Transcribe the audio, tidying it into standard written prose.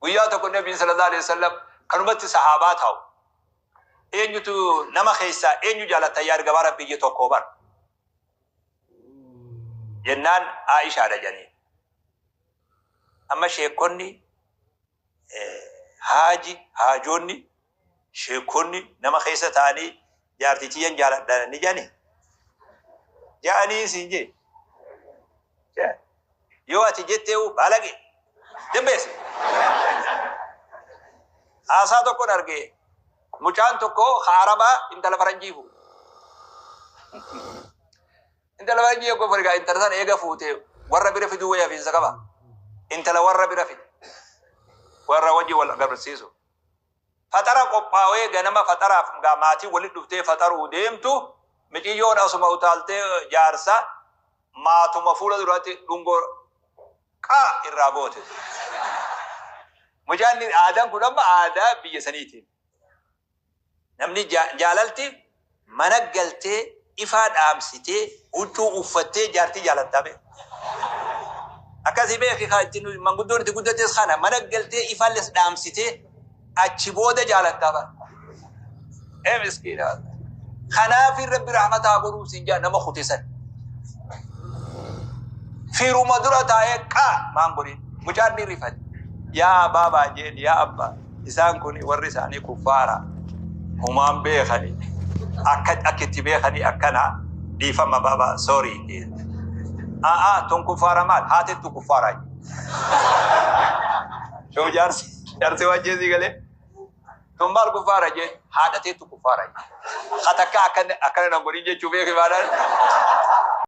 Guyyaa tokko Nabiin sallallahu alaihi wasallam kanumatti sahaabaa taa'u. Eenyutu nama keessaa eenyu jaalatta yaa ergamaa Rabbii jee tokko bar. Jennaan Aishaadha jedhanii. Amma sheekonni haaji haajoonni sheekonni nama keessa ta'anii jaartii tiyyan jaaladha ni jedhanii. Ja'anii siin jee. Yoo ati jetteewu baalage dembeesse. Haasaa tokkon arge mucaan tokko ka arabaa intala faranjii fuudhe. Intala faranjii yogguu fuudhe egaa intala sana eega fuute warra bira fiduu wayya hafiinsa qaba. Intala warra bira fide. Warra wajji wal agarsiisu. Faxara qophaawee ganama faxaraaf gaa maatiin walitti dhuftee faxaruu deemtu miciyyoon asuma utaaltee jaarsa maatuma fuula duratti dhungoo qaa irraa goote. Mucaan aadaan kun amma aadaa biyya saniiti. Namni jaalalti mana galtee ifaa dhaamsitee huccuu uffattee jaartii jaalattaa beeka. Akkasii beeki kaa ittiin manguddoon itti guddates kana mana galtee ifaalles dhaamsitee achi booda jaalattaa bara. Ee miskiina. Kanaaf Rabbi rahmata haa godhuu siin jaa nama kute san. Firuma dura taa'ee qaa maan godhin mucaan ni rifate. Yaa baabaa jeen yaa abbaa isaan kun warri isaanii kuffaara humaan beekani akka akka itti beekanii akkana dhiifama baabaa sorry. A'aa tun kuffaara maal haatettu kuffaara. Shoo jaarsi jaarsi waan jeesii galee. Tun maal kuffaara jeen haadhateettu kuffaara. Hatakka akkana akkana nan godhin jechuu beeki maadhaan.